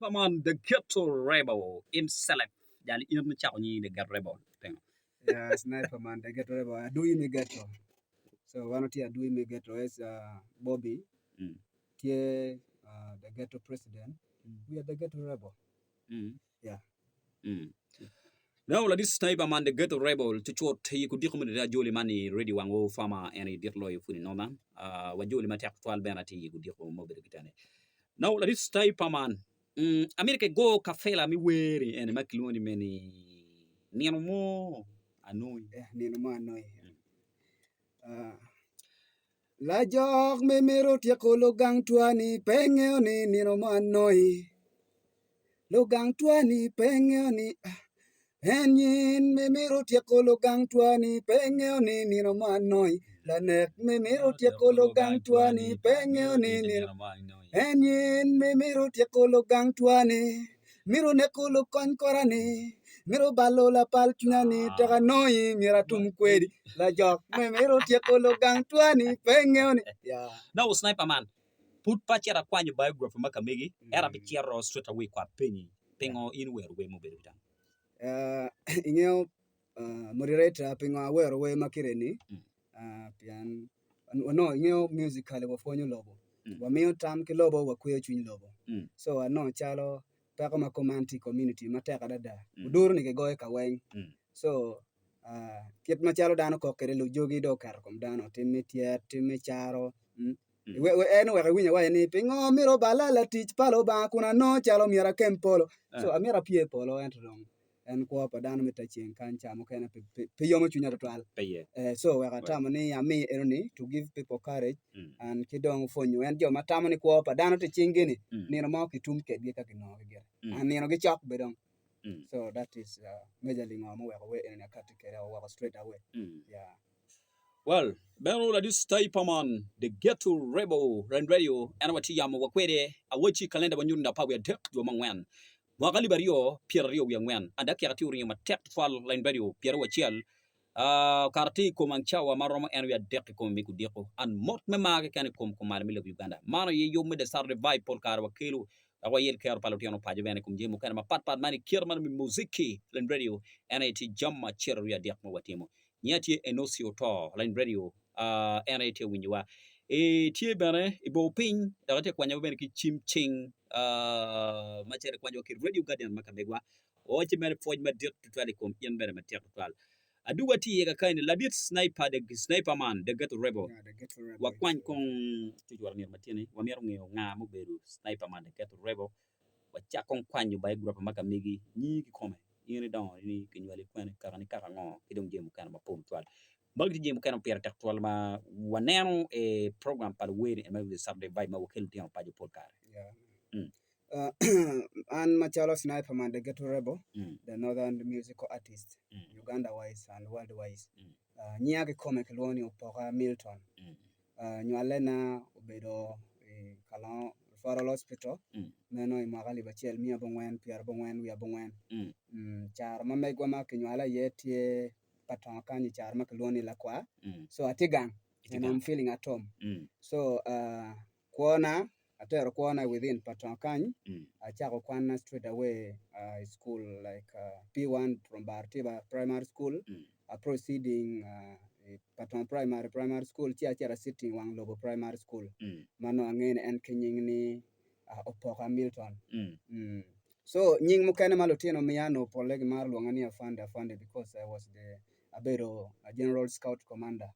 Come on, the ghetto rebel himself. Jal in icako nyingi the ghetto rebel. Pingo? Yeah, sniper man, the ghetto rebel. Adui me ghetto. So wan watye adui me ghetto as uh, Bobby Mm. tye uh, the ghetto president. We are the ghetto rebel. Mm. Yeah. Mm. Now ladit sniper man the ghetto rebel cucut i kudiko me dada joli man i radio wango farmer en i dit loyo puni nona uh, wa joli matek twal bene ati i kudiko mo bedo kitene. Now ladit sniper man mm, amito ka igo kafela mi weri ene ma kilwongo ni meni nino mo anoi. Yeah, nino mo anoi. Uh, Lajok me mito tyeko lugang twani pe ngeyo ni nino mo anoi. Lugang twani pe ngeyo ni en nyin me mito tyeko lugang twani pe ngeyo ni nino mo anoi. Lanek me mito tyeko lugang twani pe ngeyo ni nino en nyin me mito tyeko lugang twani mito neko lukony kora ni mito balo lapal cwinya ni tek anoi myero atum kwedi lajok me mito tyeko lugang twani pe ngeyo ni yeah. Now sniper man pud pe acito akwanyo biography ma ka megi ento abicito straight away kwa apenyi pingo in iwero wer mubedo ki dano. Uh, ingeyo uh, moderator pingo awero wer ma kite ni uh, pien onongo ingeyo musically wapwonyo lobo wamiyo tam ki lobo wakweyo cwiny lobo so anongo calo peko ma kuman tye i community matek adada oduro ni kigoyo ka weng so uh, kit macalo dano kok kwede lujogi dong oketo kom dano tim me tyet tim me caro mm. We- we- en oweko iwinyo awaco ni pingo myero oballa latic pa Lubanga kun anongo calo myero akem polo so amyero apye i polo ento dong en kwo pa dano me taceng kany ca mukene pe, pe, pe yomo cwinya tutwal Pe iye. Eh, so weko atamo ni ami enoni to give people courage and ki dong pwonyo en jo ma tamo ni kwo pa dano tye i cinggi ni nino mo kitum kedgi ka kinongo gire and nino gicok be dong so that is uh, majorly ngo muweko wer enoni akati kwede woko straight away yeah. Well, meno ladit Sniper man, the ghetto rebel Ren Radio, en watye yamo wa kwede awacci kalenda ma nyuto ni 13 dwe ma angwen mwaka 2024 and dakika tye oringo matek tutwal Ren Radio 21 okato tye i kom ang cawa ma romo en wiye adek i kome me kudiko and mot me mar keken i kom kumalo me lobo Uganda. Man aye yub me The Saturday Vibe pol kare wakelo wek wayel kero pa lutino paco bene i kom jami mukene mapatpat man i kite man me muziki Ren Radio en aye tye jam acel aryo adek ma watimo. Nyinga tye Enosi Oto, Line Radio, en aye tye winyowa. I tye bene i bor piny dok itye kwanyowa bene ki cim cing ma cito ikwanyowa ki Radio Guardian ma ka megwa. Wawacci mere pwoc madit tutwal i kom in bene matek tutwal. Aduga tye iye kakani ladit sniper the sniper man the ghetto rebel. Wakwany kong cucwara nino matyeni wamito ngeyo nga mubedo sniper man the ghetto rebel. Wacak kong kwanyo biography ma ka megi nyingi kikome, in idongo ni kinywali kwene, kakani kaka ango ki dong jami mukene mapol tutwal. Magi tye jami mukene ma pire tek tutwal ma waneno i program pa luwer eni ma The Saturday Vibe ma wakelo lutino paco pol kare. Yeah. Uh, an macalo Sniper Man the Ghetto Rebel, Mm. the Northern musical artist, Mm. Uganda wise and world wise. Mm. Uh, nyinga kikome kilwongo ni Opoka Milton. Mm. Nywallena obedo i Kalongo Referral Hospital meno i mwaka alip acel miya abongwen pyerabongwen wiye abongwen. Caro ma megwa ma kinywala iye tye pa tonga kany i caro ma kilwongo ni Lakwar so atye gang and I'm feeling at home so kwona atero kwona within pa tonga kany acako kwanna straight away i school like P1 from Bar Tiba Primary School proceeding i Patong Primary Primary School ci acito acitting i wang lobo Primary School ma nongo angeyo ni en ki nying ni Opoka Milton. So nying mukene ma lutino miya onongo polle gimaro lwonga ni Afande Afande because I was the abedo General Scout Commander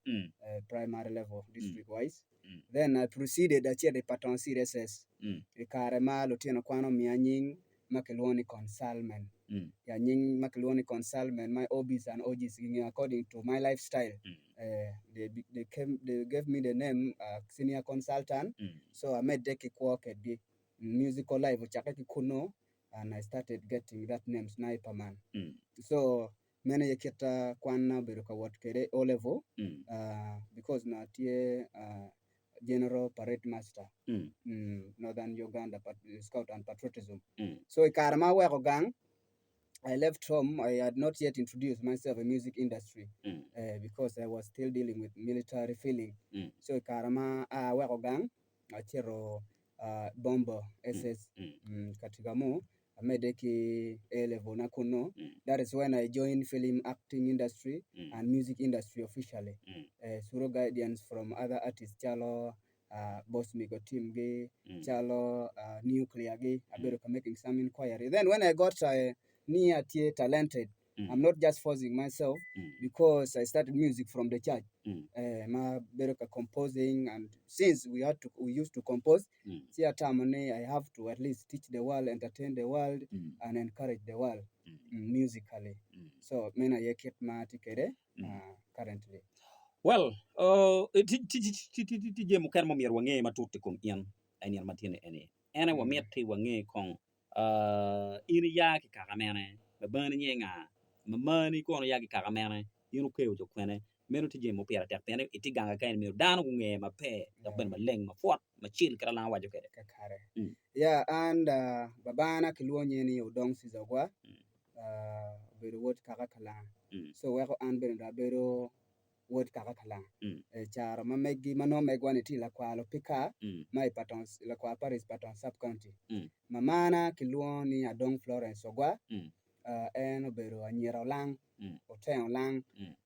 primary level district wise. Then I proceeded acito i Patong CSS i kare ma lutino kwan omiya nying ma kilwongo ni consulment. Ya nying ma kilwongo ni consulment ma OBs and OGs gingeyo according to my lifestyle. Eh, they, they, came, they gave me the name uh, senior consultant. So amedde ki kwo kedgi. Musical life ocakke ki kunu and I started getting that name Sniper Man. So meno aye kit kwanna obedo ka wot kwede O level uh, because onongo atye uh, General Parade Master Northern Uganda Scout and Patriotism. So i kare ma aweko gang, I left home, I had not yet introduced myself in music industry uh, because I was still dealing with military feeling. So i kare ma aweko gang, acito. Bombo SS Katikamu amedde ki A level na kunu that is when I join film acting industry and music industry officially through guidance from other artists calo Boss Migo team gi calo Nuclear gi abedo ka making some inquiry then when I got ni atye talented I'm not just forcing myself because I started music from the church ma abedo ka composing and since we had to we used to compose ci atamo ni I have to at least teach the world, entertain the world and encourage the world musically so meno aye kit ma atye kwede currently. Well, tye jami mukene ma myero wange matut i kom in i nino ma tye ni eni. En aye wamiti wange kong In iya ki i kaka mene? Babani nyinge nga? Mamani kono ya ki i kaka mene? In okeyo jo kwene? Meno tye jami ma pire tek pien itye gang keken myero dano gunge maber dok bene maleng mapwot macil kit ma lango waco kwede. Kakare. Ya an babana kilwongo nyinge ni Odong Caesar Ogwa, obedo wod kaka Kalanga. So weko an bene dong abedo wod kaka Kalanga. I caro ma megi ma nongo megwa-ni tye i Lakwar Lupika ma i Lakwar Parish Patong Sub County. Mamana kilwongo ni Adong Florence Ogwa, en obedo anyira olang, oteng olang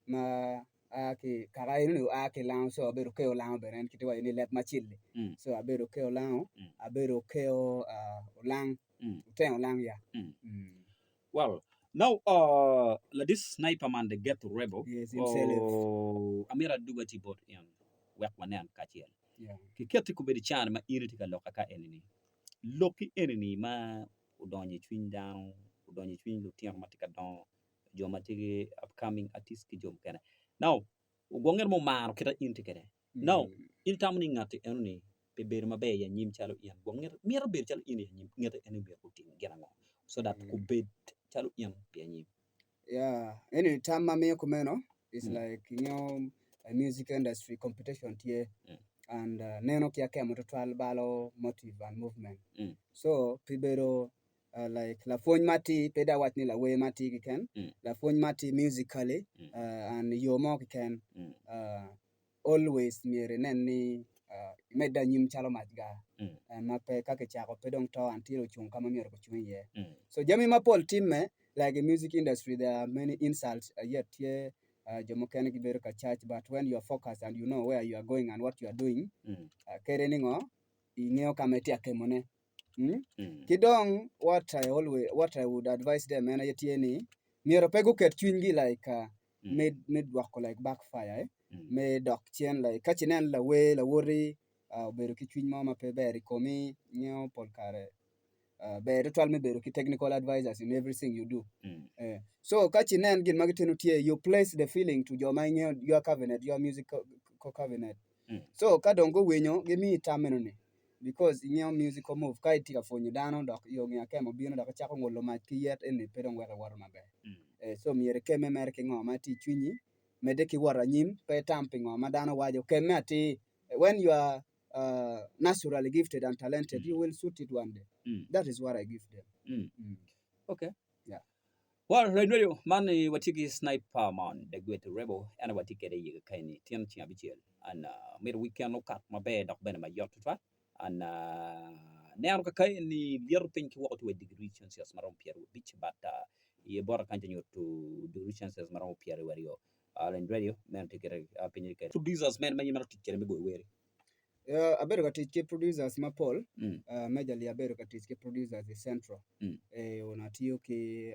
ma a ki kaka eno ni oa ki lango so abedo okeyo olango bene en kite waco ni leb macilli so abedo okeyo olango abedo okeyo olang oteng olang ya. Well, now ladit sniper man the ghetto rebel Yes, himself. oh, amito adwogi ati bot in wek wanen kacel. Yeah. Kiketi kobedo i caa-ni ma in itye ka lok ka eni-ni, lokki eni-ni ma odonyo i cwiny dano, odonyo i cwiny lutino ma tye ka dongo, jo ma tye ki upcoming artist ki jo mukene. Now, ogwok ngat mo omaro kit ma in itye kwede. Now, in itamo ni ngatti eno-ni pi bedo maber i anyim calo in, gwok mito bedo calo in i anyim, ngette eno myero otim gin ango so that obed calo in pi anyim? Yeah, eni tam ma miyo kumeno is like ingeyo music industry competition tye and neno ki akemo tutwal balo motive and movement. So pi bedo like lapwony matir pe dong awac ni lawer matir keken, lapwony matir musically and i yo mo keken always myero inen ni imedde anyim calo mac gar ma pe ka kicako pe dong to until ocung ka ma myero gucung iye. So jami mapol timme like i music industry there are many insults yet tye jo mukene gibedo ka cac but when you are focused and you know where you are going and what you are doing kadi ningo ingeyo ka ma itye ka kemone. Ki dong what I always what I would advise them en aye tye ni myero pe guket cwinygi like me me dwoko like back fire me dok cen like ka ce inen lawer lawoti obedo ki cwiny mo ma pe ber i komi ingeyo pol kare ber tutwal me bedo ki technical advisors in everything you do so ka ce inen gin ma gitino tye you place the feeling to jo ma ingeyo your cabinet your music cabinet So ka dong guwinyo gimiyi tam meno ni because ingeyo musical move ka itye ka pwonyo dano dok yo nge akemo obino dok icako ngulo mac ki yet eni pe dong weko iwoto maber. So myero ikemme mere ki ngo ma tye i cwinyi medde ki wot anyim pe itam pi ngo ma dano waco kemme atir when you are naturally gifted and talented you will suit it one day that is what I give them. Okay. Yeah. Well, radio man ni watye ki sniper man the great rebel en aye watye kwede i kaeni tyen ceng abicel and myero weekend okat maber dok bene mayot tutwal and neno kaka eni lyeto piny ki woko tye wa i degree celsius maromo pyerabic but iye bota kany tye nyuto degree celsius maromo pyeraryo radio meno tye kite piny kwede. Producers mene ma in imito tic kwede me goyo wer-ri? Abedo ka tic ki producers mapol majorly abedo ka tic ki producers i central onongo atiyo ki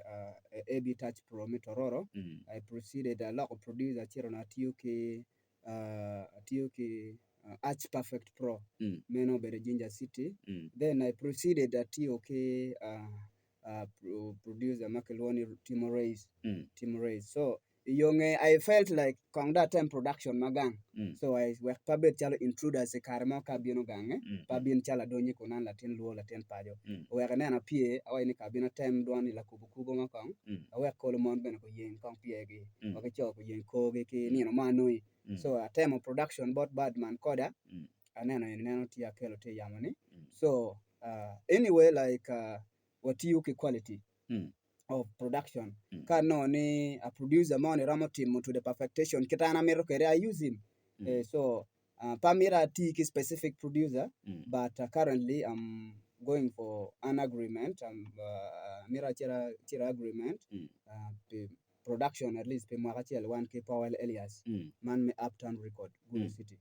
AB touch pro me Tororo I proceeded aloko producer ci onongo atiyo ki atiyo ki Arch perfect pro meno obedo Jinja city then I proceeded atiyo ki producer ma kilwongo ni Timo Rays Timo Rays so I yo nge I felt like kong dong atem production ma gang so I wek pe abed calo intruders i kare mo ka abino gange pe abin calo adonyo i kun an latin lwo latin paco oweko ineno apye awaco ni kong abin atem dwon ni lakubo kubo mo kong awek kolo mon bene guyeng kong pyergi wa ki co guyeng korgi ki nino mo anongi so atemo production bot Badman koda aneno eni neno tye akelo tye yamo ni so anyway like watiyo ki quality of production ka anongo ni a producer moni romo timo to the perfectation kit an amito kwede I use him so. Pe amito ati ki specific producer but currently I'm going for an agreement amito acit i agreement pi production at least pi mwaka acel wan ki Powell Elias man me Uptown Record Gulu City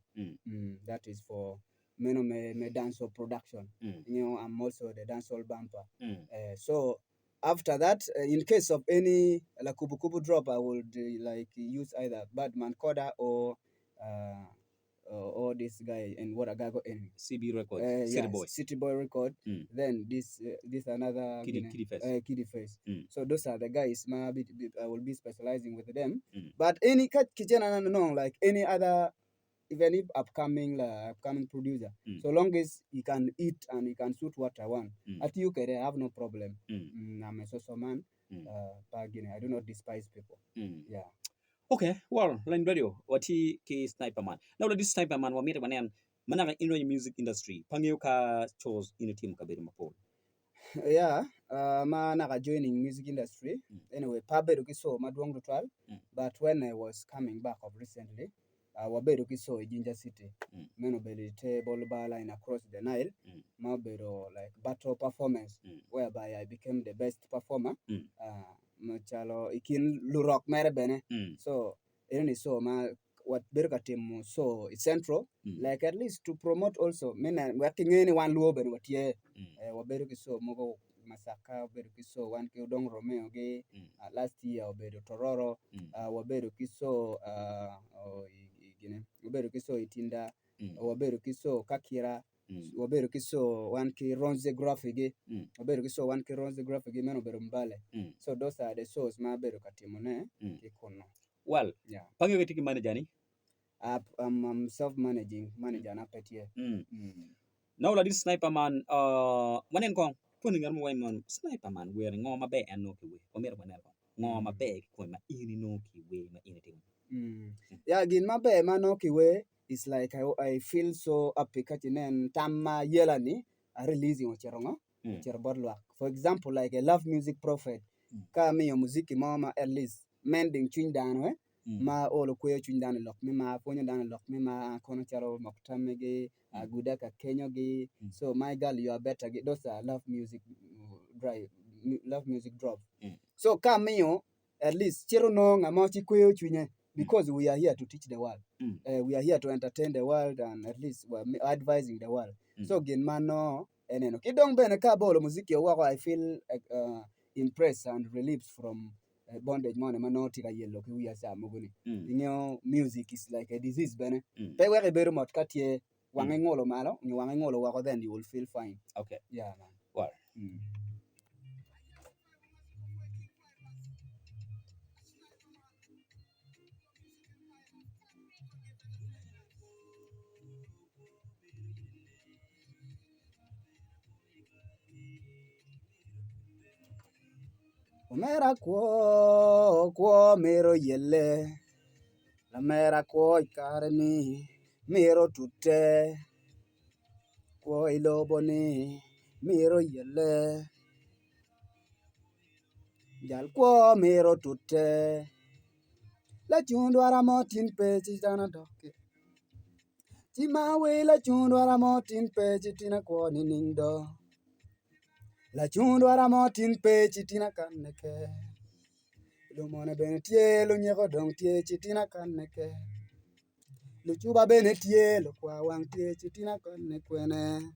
that is for meno me dancehall production ingeyo I'm also the dancehall bumper so After that in case of any lakubu kubu drop I would like use either Badman Koda or or this guy in what Agago eni. CB Records, City yeah, Boy. City Boy Record. Then this this another Kiddy, gine, Kiddy Face. Kiddy Face. So those are the guys ma be, be, I will be specializing with them. But any ka kijana no no like any other even if upcoming la upcoming producer Mm. so long as he can eat and he can suit what I want Mm. atiyo kwede I have no problem Mm. mm, I'm a social man Mm. uh, pa gine I do not despise people Mm. yeah Okay, well, Line Radio, watye ki Sniper Man. Now, this Sniper Man, wamito wanen, manaka in i music industry, pangeyo ka shows in itimo kabedo mapol. Yeah, uh, ma naka joining music industry Mm. anyway pe abedo ki show madwong tutwal Mm. but when I was coming back of recently uh, wabedo ki show i Jinja City Mm. meno obedo i te bol bar line across the Nile Mm. ma obedo like battle performance Mm. whereby I became the best performer Mm. uh, macalo i kin lurok mere bene Mm. so Enoni show ma wabedo ka timo show i central like at least to promote also me neno wek kinge ni wan luo bene watye wabedo ki show mogo Masaka wabedo ki show wan ki Odong Romeo gi last year obedo Tororo wabedo ki show gine wabedo ki show i Tinda wabedo ki show Kakira wabedo ki show wan ki Ronze Graphic gi wabedo ki show wan ki Ronze Graphic gi meno obedo Mbale so those are the shows ma abedo ka timone ki kunu. Well, Yeah. pange ka itye ki manager ni? Uh, I'm, I'm self managing, manager na pe tye. Now ladit sniper man, uh, wanen kong, pwonyo ngat mo wai man, sniper man were ngo maber en nongo ki wer? Wamito wanen kong. Ngo maber ki kome ma in inongo ki wer ma in itimo? Yeah, gin maber ma anongo ki wer is like I, I feel so happy ka ci inen tam ma ayela ni a releasing ocito ngo ocito bot lwak. For example like a love music prophet ka amiyo muziki mo ma at least mending cwiny dano eh ma olo kweyo cwiny dano i lok me mar, pwonyo dano i lok me mar kono calo mok tamigi, aguda ka kenyogi, so my girl you are better those are love music drive love music drop. So ka amiyo at least cito nongo nga mo ci kweyo cwinye because we are here to teach the world we are here to entertain the world and at least we are advising the world so gin ma nongo en eno. Ki dong bene ka abolo muziki woko I feel impressed and relieved from bondage moni ma nongo tye ka yelo ki wiya ca mogo ni. Ingeyo music is like a disease bene pe weko ibedo mot ka tye wangi ngulo malo nyo wangi ngulo woko then you will feel fine. Okay. Yeah man. Well. Omera kwo kwo mito yelle lamera kwo i kare-ni mito tute kwo i lobo-ni mito yelle jal kwo mito tute lacung dwara mo tin pe ci dano dok ci ma wer lacung dwara mo tin pe ci tin akwo nining do. Lacung dwara mo tin pe ci tin akanne ke lumone bene tye lunyeko dong tye ci tin akanne ke lucuba bene tye lukwa wang tye ci tin akanne kwene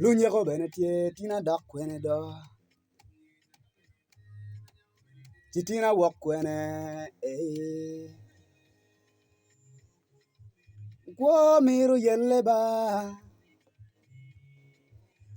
lunyeko bene tye tin adok kwene do ci tin awok kwene ee. Kwo mito yelle ba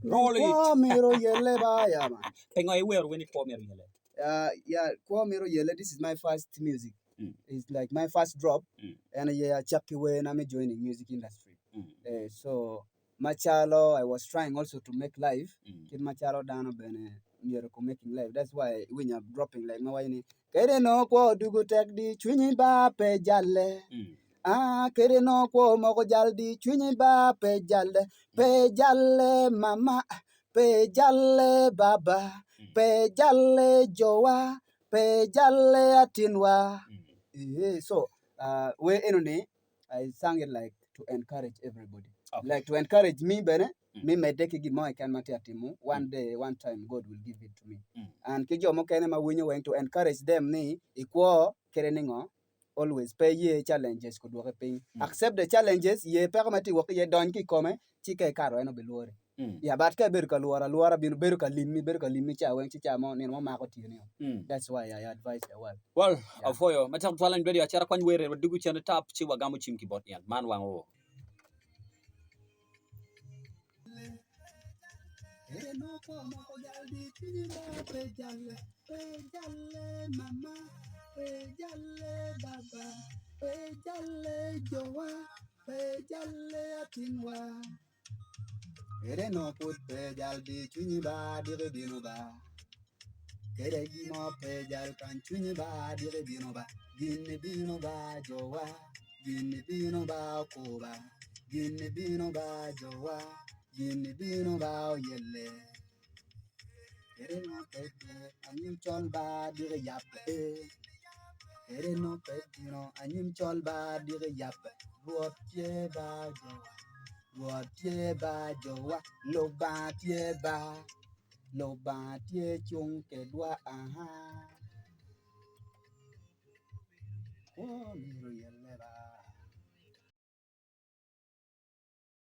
Roll it. Kwo mito yelle ba yeah man. Pingo iwero wer ni kwo mito yelle? Uh, yeah, kwo mito yelle this is my first music. Mm. It's like my first drop Mm. en aye acakki werna me joining music industry. Mm. Eh, so macalo I was trying also to make life Mm. kit macalo dano bene myero ku making life that's why iwinyo dropping like ma waco ni kede nongo kwo odugo tek di cwinyi ba pe jalle Mm. ah kede nongo kwo omoko jal di cwinyi ba pe jalle pe jalle mama pe jalle baba Mm. pe jalle jowa pe jalle atinwa Mm. Eh, so uh, wer eno ni. I sang it like to encourage everybody like to encourage me bene me medde ki gin mo keken ma atye ka timo one day one time God will give it to me and ki jo mukene ma winyo weng to encourage them ni i kwo kede ni ngo always pe iye challenges gudwoki piny accept the challenges ye peko ma itye ka wok ki iye dony ki i kome ci ka ikato en obilwori yeah but ka ibedo ka lworo alwora bino bedo ka limi bedo ka limi ca weng ci ca mo nino mo mako tyeni o that's why I advise the world. Well, apwoyo matek tutwal in radio acita kwany were wadugu cen tap ci wagamo cim ki bot in man wang oo. Kede nongo pud pe jal di cwinyi ba diki bino ba Kede gin mo pe jal kany cwinyi ba diki bino ba Gin-ni bino ba jowa Gin-ni bino ba okuba Gin-ni bino ba jowa Gin-ni bino ba oyelle Kede nongo pe bino anyim col ba diki yabbe Kede nongo pe bino anyim col ba diki yabbe Rwot tye ba jowa Rwot tye ba jowa Lubanga tye ba Lubanga tye cung kedwa aa Kwo myero oyelle ba.